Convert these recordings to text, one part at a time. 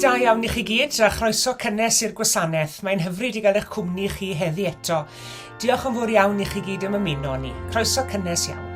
da iawn i chi gyd a chroeso cynnes i'r gwasanaeth. Mae'n hyfryd i gael eich cwmni chi heddi eto. Diolch yn fawr iawn i chi gyd am ymuno ni. Croeso cynnes iawn.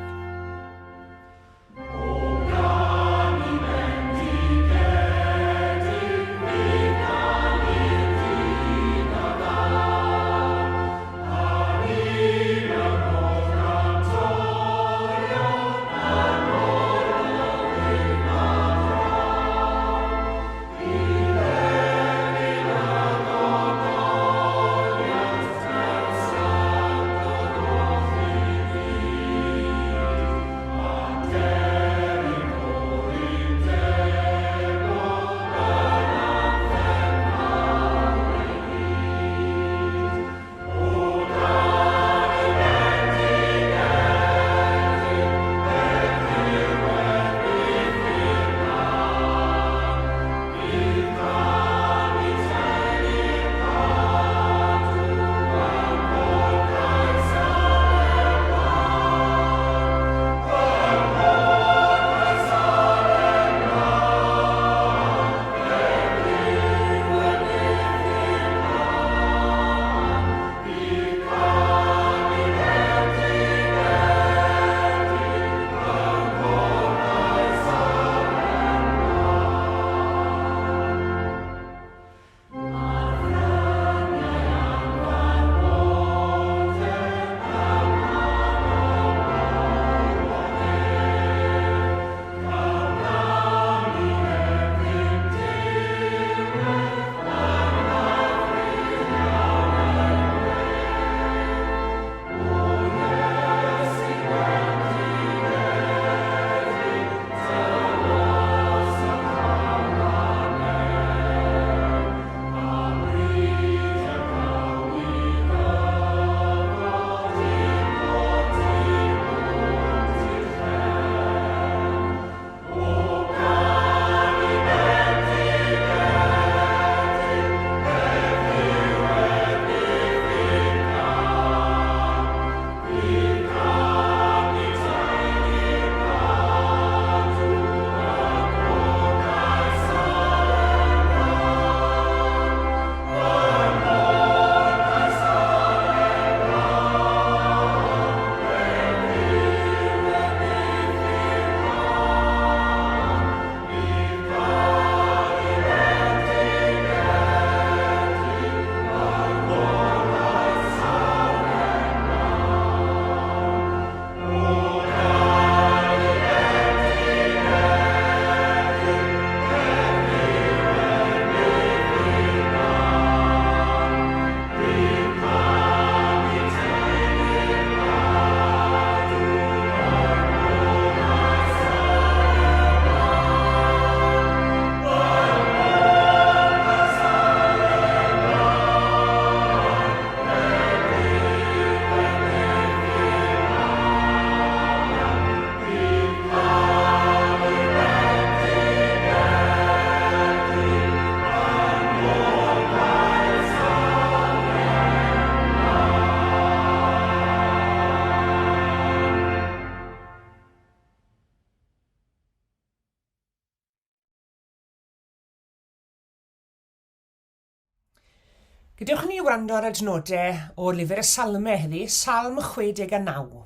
Gadewch i ni wrando ar adnodau o Lyfr y Salmau heddi, Salm 69.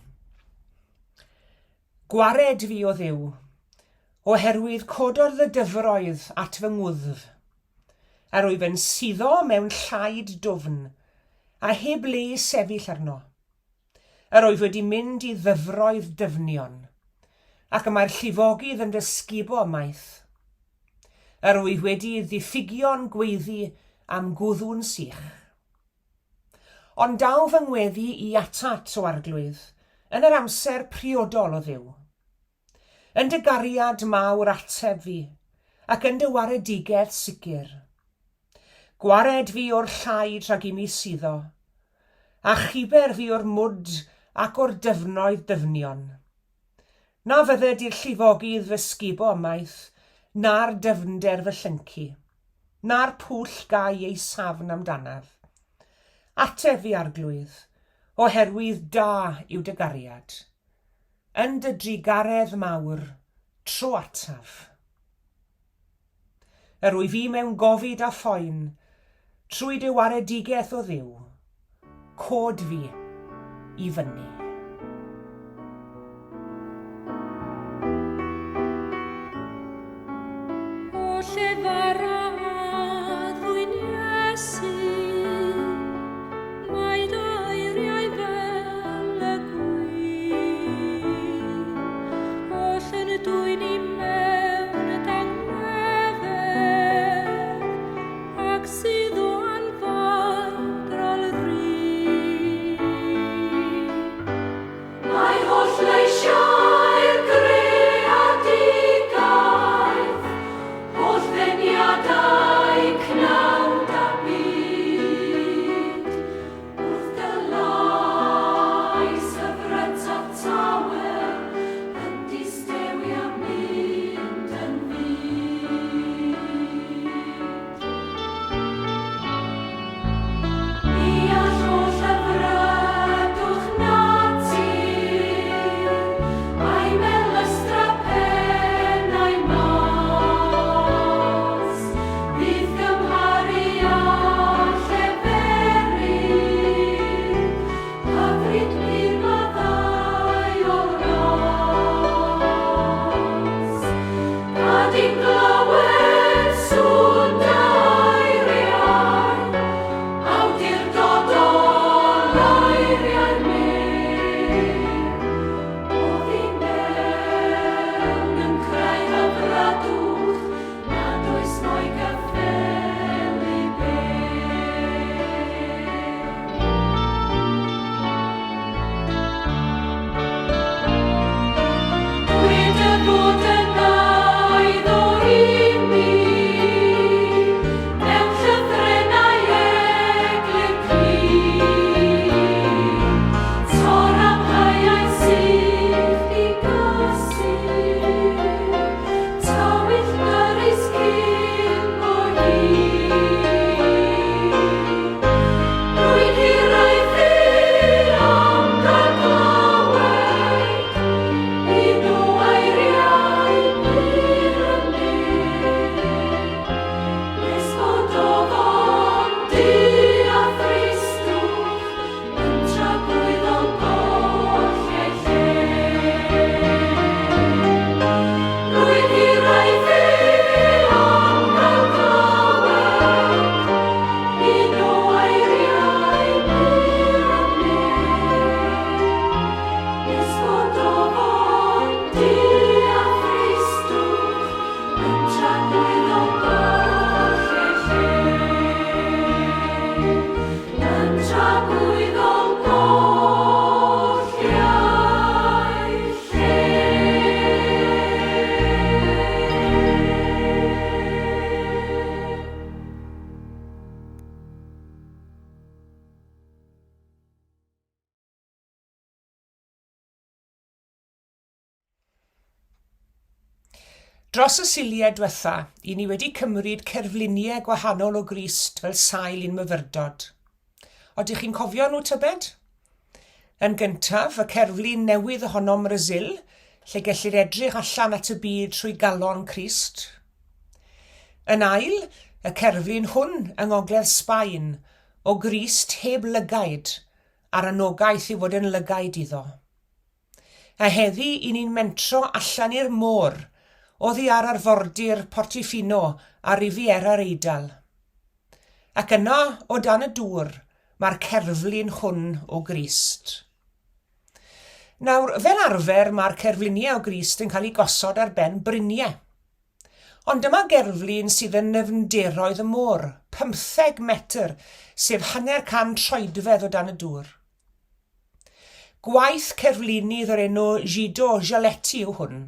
Gwared fi o Dduw, oherwydd cododd y dyfroedd at fy ngwddf. Yr wyf yn suddo mewn llaid dwfn, a heb le i sefyll arno. Yr wyf wedi mynd i ddyfroedd dyfnion, ac y mae'r llifogydd yn fy sgubo ymaith. Yr wyf wedi ddiffygio'n gweiddi am gwddw'n sych. Ond daw fy ngweddi i atat, O Arglwydd, yn yr amser priodol, O Dduw. Yn dy gariad mawr ateb fi, ac yn dy waredigedd sicr. Gwared fi o'r llaid rhag imi suddo, a chiber fi o'r mwd ac o'r dyfnoedd dyfnion. Na fydded i'r llifogydd fy sgubo ymaith, na'r dyfnder fy llyncu, na'r pwll gau ei safn amdanaf. Ateb fi, Arglwydd, oherwydd da yw dy gariad. Yn dy drugaredd mawr, tro ataf. Yr wyf i mewn gofid a phoen, trwy dy waredigaeth o Dduw, cod fi i fyny. O llefara addfwyn Iesu, mae dy eiriau fel y gwin, oll yn dwyn i mewn dangnefedd, ac sydd o anfeidrol rin. Mae holl leisiau'r greadigaeth, holl ddeniadau cnawd a byd, wrth dy lais hyfrytaf tawel, yn distewi a mynd yn fud. Mi all holl hyfrydwch natur, a'i melystra pennau mas, fydd gymharu â lleferydd hyfryd pur maddau o ras. Gad i'm glywed sŵn dy eiriau, awdurdodol eiriau'r mur. Oddi mewn yn creu hyfrydwch nad oes mo'i gyffelyb ef. Dwed dy fod yn eiddo i mi, mewn llythrennau eglur clir. Tor amheuaeth sych i gysur, tywyll dyrys cyn bo hir. Rwy'n hiraethu am gael clywed un o eiriau pur y nef, nes bod ofon du a thristwch yn tragwyddol golli ei lle. Rwy'n hiraethu am gael clywed un o eiriau pur y nef, nes bod ofon du a thristwch yn tragwyddol golli ei lle. Yn tragwyddol golli ei lle. Dros y Suliau dwetha, i ni wedi cymryd cerfluniau gwahanol o Grist fel sail i'n myfyrdod. Odych chi'n cofio nhw tybed? Yn gyntaf, y cerflun newydd ohonom Mrasil, lle gellir edrych allan at y byd trwy galon Crist. Yn ail, y cerflun hwn yng ngogledd Sbaen, o Grist heb lygaid, a'r anogaeth i fod yn lygaid iddo. A heddi i ni'n mentro allan i'r môr, oddi ar arfordir Portofino a Riviera'r Eidal. Ac yno, o dan y dŵr, mae'r cerflun hwn o Grist. Nawr, fel arfer, mae'r cerfluniau o Grist yn cael eu gosod ar ben bryniau. Ond dyma gerflun sydd yn nyfnderoedd y môr, pymtheg metr, sef hanner can troedfedd o dan y dŵr. Gwaith cerflunydd o'r enw Gido Gialetti yw hwn,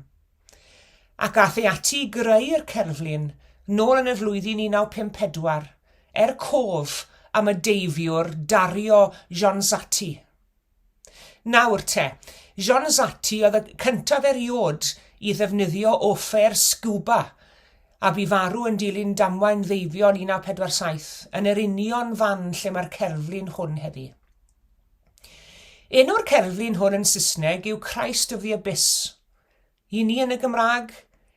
ac aeth e ati i greu'r cerflun nôl yn y flwyddyn 1954, er cof am y deifiwr Dario Jonzatti. Nawr te, Jonzatti oedd y cyntaf eriôd i ddefnyddio offer scuba, a bu farw yn dilyn damwain ddeifio yn 1947, yn yr union fan lle mae'r cerflun hwn heddi. Enw'r cerflun hwn yn Saesneg yw Christ of the Abyss. I ni yn y Gymraeg,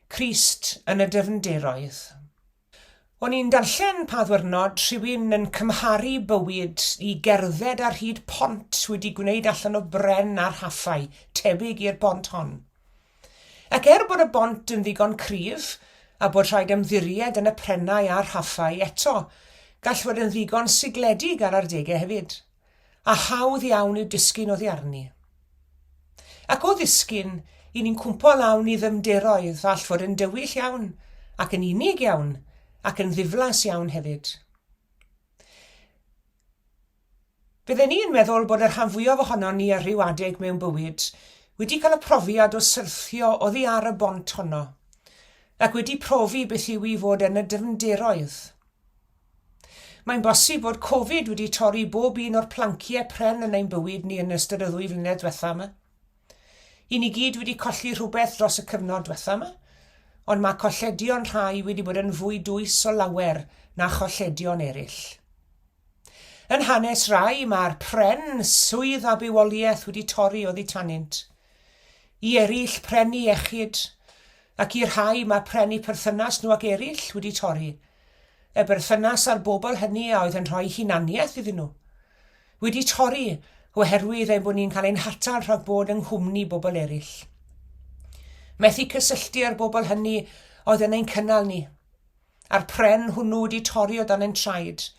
Crist yn y dyfnderoedd. O'n i'n darllen pa ddwyrnod rhywun yn cymharu bywyd i gerdded ar hyd pont wedi gwneud allan o bren a rhaffau, tebyg i'r bont hon. Ac er bod y bont yn ddigon cryf, a bod rhaid ymddiried yn y prennau a'r rhaffau, eto, gall fod yn ddigon sigledig ar ardegau hefyd, a hawdd iawn yw disgyn oddi arni. Ac o ddisgyn, i ni'n cwmpo lawn i ddyfnderoedd all fod yn dywyll iawn, ac yn unig iawn, ac yn ddiflas iawn hefyd. Bydden ni yn meddwl bod y rhan fwyaf ohonon ni ar ryw adeg mewn bywyd wedi cael y profiad o syrthio oddi ar y bont honno, ac wedi profi beth yw i fod yn y dyfnderoedd. Mae'n bosib bod Covid wedi torri bob un o'r planciau pren yn ein bywyd ni yn ystod y ddwy flynedd diwetha yma. I ni gyd wedi colli rhywbeth dros y cyfnod diwetha yma, ond mae colledion rhai wedi bod yn fwy dwys o lawer na cholledion eraill. Yn hanes rai, mae'r pren, swydd a bywoliaeth wedi torri oddi tanynt. I eraill, pren i iechyd, ac i'r rhai mae pren i perthynas nhw ac eraill wedi torri, y berthynas â'r bobl hynny a oedd yn rhoi hunaniaeth iddyn nhw, wedi torri oherwydd ein bod ni'n cael ein hatal rhag bod yng nghwmni bobl eraill. Methu cysylltu â'r bobl hynny oedd yn ein cynnal ni, a'r pren hwnnw wedi torri o dan ein traed,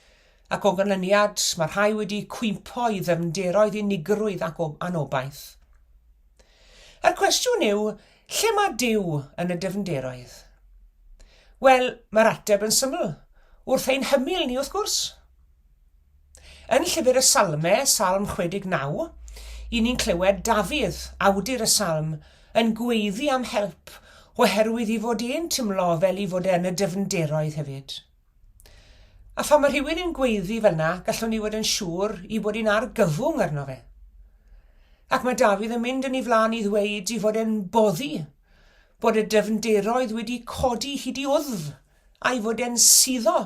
ac o ganlyniad mae rhai wedi cwympo i ddyfnderoedd unigrwydd ac anobaith. A'r cwestiwn yw, lle mae Duw yn y dyfnderoedd? Wel, mae'r ateb yn syml. Wrth ein hymyl ni, wrth gwrs. Yn Llyfr y Salme, Salm 69, i ni'n clywed Dafydd, awdur y salm, yn gweiddi am help oherwydd i fod e'n timlo fel i fod e yn y dyfnderoedd hefyd. A phan mae rhywun yn gweiddi fel 'na, gallwn ni fod yn siŵr i bod hi'n argyfwng arno fe. Ac mae Dafydd yn mynd yn ei flaen i ddweud i fod e'n boddi, bod y dyfnderoedd wedi codi hyd i wddf, a'i fod e'n suddo.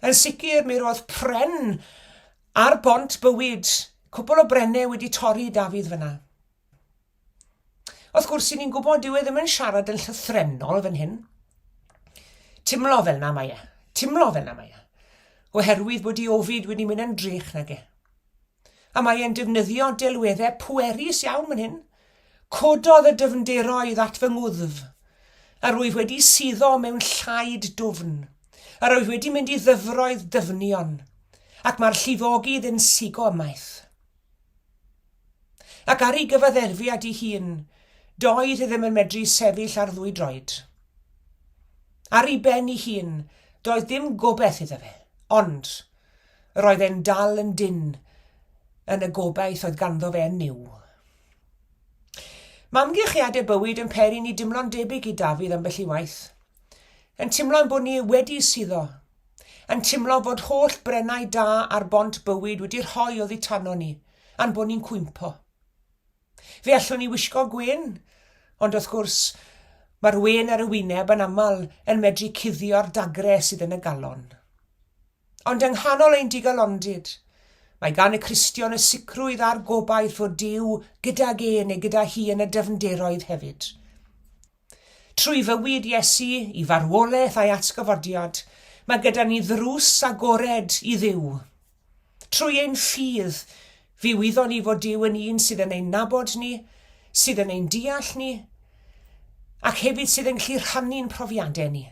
Yn sicr, mi roedd pren ar bont bywyd, cwpl o brennau wedi torri Dafydd fyna. Wrth gwrs, i ni'n gwybod dyw e ddim yn siarad yn llythrennol fan hyn. Timlo fel na mae e. Timlo fel na mae e. Oherwydd bod i ofid wedi mynd yn drech nag e. A mae e'n defnyddio delweddau pwerus iawn fan hyn. Cododd y dyfnderoedd at fy ngwddf, a rwyf wedi suddo mewn llaid dwfn, a rwyf wedi mynd i ddyfroedd dyfnion, ac mae'r llifogydd yn sigo ymaith. Ac ar ei gyfaddefiad ei hun, doedd e ddim yn medru sefyll ar ddwy droed. Ar ei ben ei hun, doedd dim gobaith iddo fe, ond yr oedd e'n dal yn dynn yn y gobaith oedd ganddo fe yn Nuw. Mae amgylchiadau bywyd yn peri ni dimlo'n debyg i Dafydd ambell i waith. Yn timlo'n bod ni wedi suddo, Yn timlo fod holl brennau da ar bont bywyd wedi rhoi oddi tano ni, a'n bod ni'n cwympo. Fe allwn ni wisgo gwên, ond wrth gwrs, mae'r wên ar y wyneb yn aml yn medru cuddio'r dagre sydd yn y galon. Ond yng nghanol ein digalondid, mae gan y Cristion y sicrwydd a'r gobaith fod Duw gydag e neu gyda hi yn y dyfnderoedd hefyd. Trwy fywyd Iesu, i farwolaeth a'i atgyfodiad, mae gyda ni ddrws agored i Dduw. Trwy ein ffydd, fe wyddon ni fod Duw yn un sydd yn ein nabod ni, sydd yn ein deall ni, ac hefyd sydd yn gallu rhannu'n profiadau ni.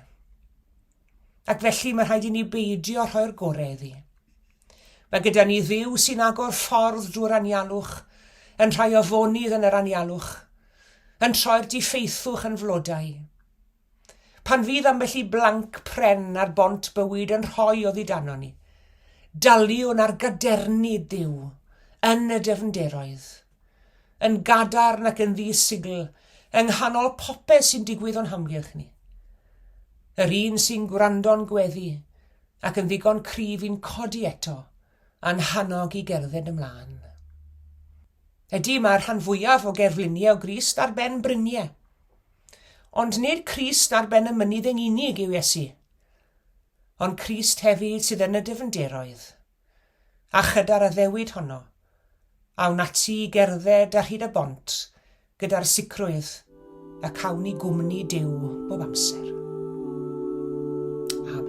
Ac felly mae rhaid i ni beidio rhoi'r gorau iddi. Mae gyda ni Dduw sy'n agor ffordd drwy'r anialwch, yn rhai afonydd yn yr anialwch, yn troi'r diffeithwch yn flodau. Pan fydd ambell i blanc pren ar bont bywyd yn rhoi oddi dano ni, daliwn ar gadernid Duw yn y dyfnderoedd, yn gadarn ac yn ddi-sigl yng nghanol popeth sy'n digwydd o'n hamgylch ni. Yr un sy'n gwrando'n gweddi ac yn ddigon cryf i'n codi eto a'n hannog i gerdded ymlaen. Ydy, mae'r rhan fwyaf o gerfluniau o Grist ar ben bryniau. Ond nid Crist ar ben y mynydd yn unig yw Iesu, ond Crist hefyd sydd yn y dyfnderoedd. A chyda'r addewid honno, awn ati i gerdded ar hyd y bont gyda'r sicrwydd y cawn ni gwmni Duw bob amser. Amen.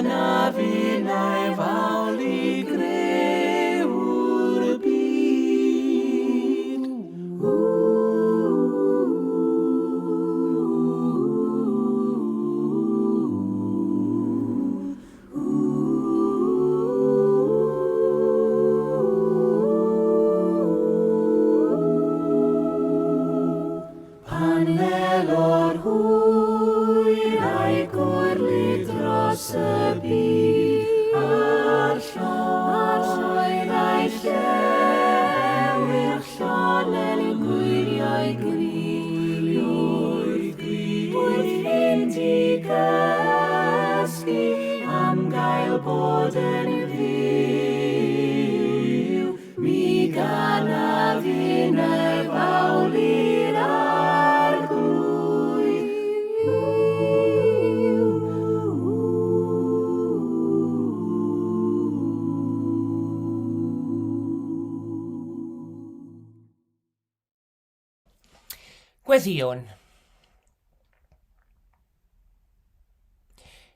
ganaf innau fawl i grëwr y byd. Pan ddelo'r hwyr a'i gwyrlu dros y byd a'r lloer a'i llewyrch llon yn gwylio'i gryd, wrth fynd i gysgu am gael bod yn fyw. Mi ganaf innau fawl i'r Arglwydd. Gweddïwn.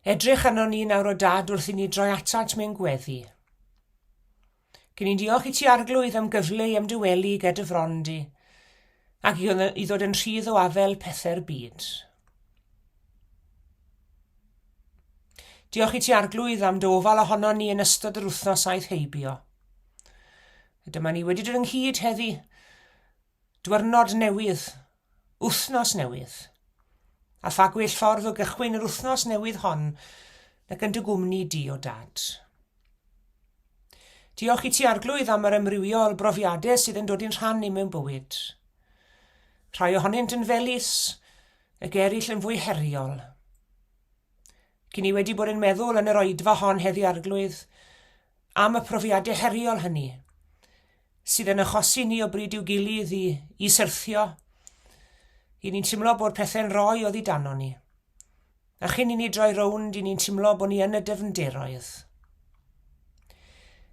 Edrych arnon ni nawr o Dad wrth i ni droi atat mewn gweddi. Cyn i'n diolch i ti Arglwydd am gyfle i ymdywelu ger dy fron di, ac i, i ddod yn rhydd o afel pethau'r byd. Diolch i ti Arglwydd am dy ofal ohono ni yn ystod yr wythnos aeth heibio. Dyma ni wedi dod ynghyd heddi, Dwyrnod newydd, wythnos newydd. A pha gwell ffordd o gychwyn yr wythnos newydd hon nag yn dy gwmni di o dad. Diolch i ti Arglwydd am yr amrywiol brofiadau sydd yn dod i'n rhan ni mewn bywyd. Rhai ohonynt yn felys, ac eraill yn fwy heriol. Cyn i wedi bod yn meddwl yn yr oedfa hon heddi Arglwydd am y profiadau heriol hynny sydd yn achosi ni o bryd i'w gilydd i, i syrthio, i ni'n timlo bod pethau'n rhoi oddi dano ni. A chyn i ni droi rownd, i ni'n timlo bod ni yn y dyfnderoedd.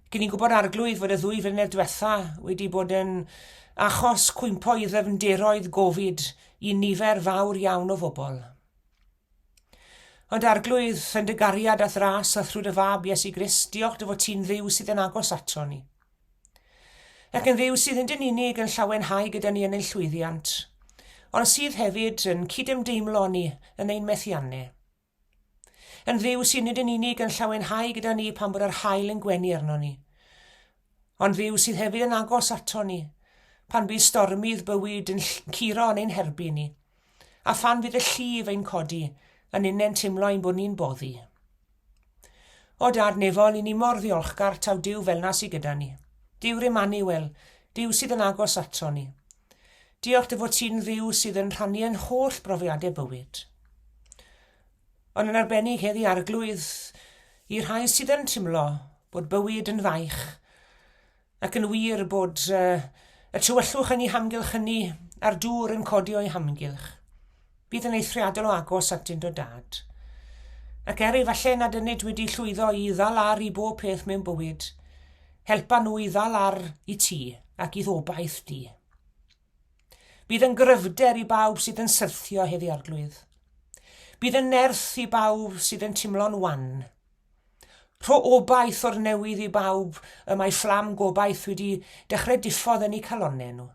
Gyn ni'n gwybod Arglwydd fod y ddwy flynedd diwetha wedi bod yn achos cwympo i ddyfnderoedd gofid i nifer fawr iawn o fobl. Ond Arglwydd, yn dy gariad a'th ras a thrwy dy fab Iesu Grist, diolch dy fod ti'n Dduw sydd yn agos ato ni. Ac yn Dduw sydd nid yn unig yn llawenhau gyda ni yn ein llwyddiant, ond sydd hefyd yn cydymdeimlo ni yn ein methiannau. Yn Dduw sydd nid yn unig yn llawenhau gyda ni pan bod yr haul yn gwenu arno ni, ond Dduw sydd hefyd yn agos ato ni pan bydd stormydd bywyd yn curo yn ein herbyn ni. A phan fydd y llif ein codi, a ninne'n timlo ein bod ni'n boddi. O Dad nefol, i ni mor ddiolchgar taw Duw fel'na sy gyda ni. Duw'r Emmanuel, Duw sydd yn agos ato ni. Diolch dy fod ti'n Dduw sydd yn rhannu ein holl brofiadau bywyd. Ond yn arbennig heddi Arglwydd, i'r rhai sydd yn timlo bod bywyd yn faich, Ac yn wir bod y tywyllwch yn eu hamgylchynu a'r dŵr yn codi o'u hamgylch. Bydd yn eithriadol o agos atynt o dad. Ac er efallai nad ynynt wedi llwyddo i ddal ar i bob peth mewn bywyd, helpa nhw i ddal ar i ti ac i'th obaith di. Bydd yn gryfder i bawb sydd yn syrthio heddi Arglwydd. Bydd yn nerth i bawb sydd yn timlo'n wan. Rho obaith o'r newydd i bawb y mae fflam gobaith wedi dechrau diffodd yn eu calonnau nhw.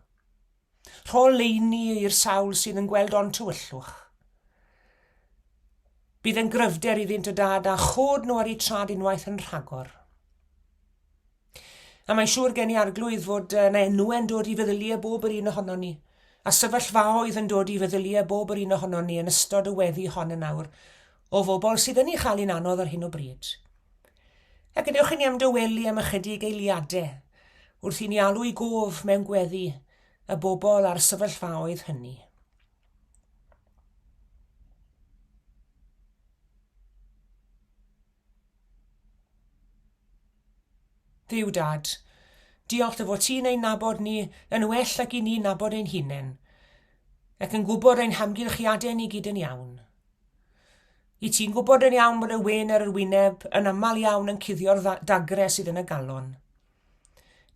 Rho leini i'r sawl sydd yn gweld ond tywyllwch. Bydd yn gryfder iddynt o dad a chod nhw ar eu trad unwaith yn rhagor. A mae'n siŵr gen i Arglwydd fod yna enwau'n dod i feddyliau bob yr un ohonon ni, a sefyllfaoedd yn dod i feddyliau bob yr un ohonon ni yn ystod y weddi hon yn awr, o fobl sydd yn ei chael hi'n anodd ar hyn o bryd. A gadewch i ni ymdawelu am ychydig eiliadau wrth i ni alw i gof mewn gweddi y bobl a'r sefyllfaoedd hynny. Dduw Dad, diolch dy fod ti'n ein nabod ni yn well nag i ni nabod ein hunain, ac yn gwybod ein hamgylchiadau ni gyd yn iawn. I ti'n gwybod yn iawn bod y wên ar yr wyneb yn aml iawn yn cuddio'r dagre sydd yn y galon.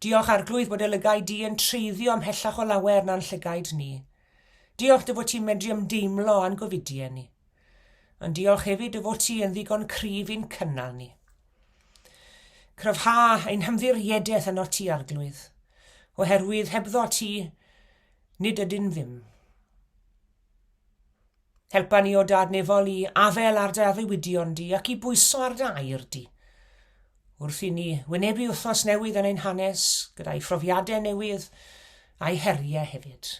Diolch Arglwydd bod y lygaid di yn treiddio ymhellach o lawer na'n llygaid ni. Diolch dy fod ti'n medru ymdeimlo â'n gofidiau ni. Ond diolch hefyd dy fod ti yn ddigon cryf i'n cynnal ni. Cryfha ein hymddiriedaeth yno ti, Arglwydd, oherwydd hebddo ti, nid ydyn ddim. Helpa ni o Dad Nefol i afel ar dy addewidion di ac i bwyso ar dy air di. Wrth i ni wynebu wythnos newydd yn ein hanes, gyda'i phrofiadau newydd a'i heriau hefyd.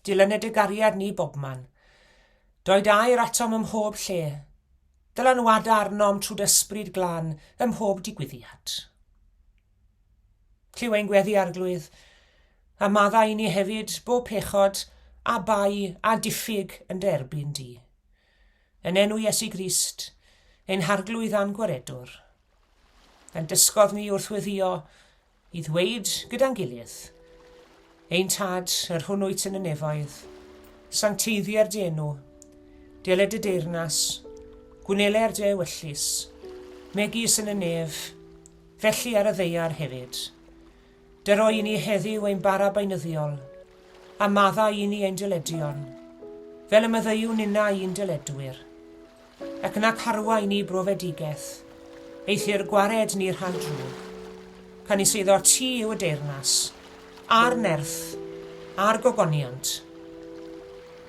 Dilyned dy gariad ni bobman. Doed air atom ym mhob lle. Dylanwada arnom trwy dy ysbryd glân ym mhob digwyddiad. Clyw ein gweddi, Arglwydd, a maddau i ni hefyd bob pechod a bai a diffyg yn dy erbyn di. Yn enw Iesu Grist, ein Harglwydd a'n Gwaredwr. A'n dysgodd ni wrth weddio i ddweud gyda'n gilydd, Ein Tad, yr hwn wyt yn y nefoedd, sancteiddier dy enw, deled dy deyrnas, gwneler dy ewyllys, megis yn y nef, Felly ar y ddaear hefyd. Dyro i ni heddiw ein bara beunyddiol, a maddau i ni ein dyledion, fel y maddeuwn ninnau i'n dyledwyr. Ac nac arwain ni brofedigaeth, eithr gwared ni rhag drwg. Canys eiddo ti yw y deyrnas, a'r nerth, a'r gogoniant,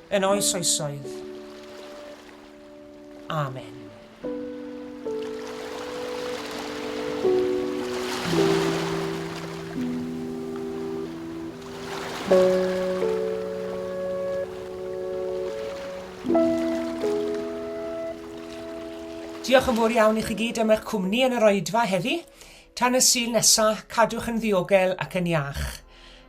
yn oes oesoedd. Amen. Diolch yn fawr iawn i chi gyd am eich cwmni yn yr oedfa heddi. Tan y Sul nesa, cadwch yn ddiogel ac yn iach.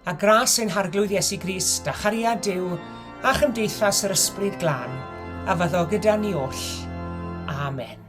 A gras ein Harglwydd Iesu Grist, a chariad Duw, a chymdeithas yr Ysbryd Glân, a fyddo gyda ni oll. Amen.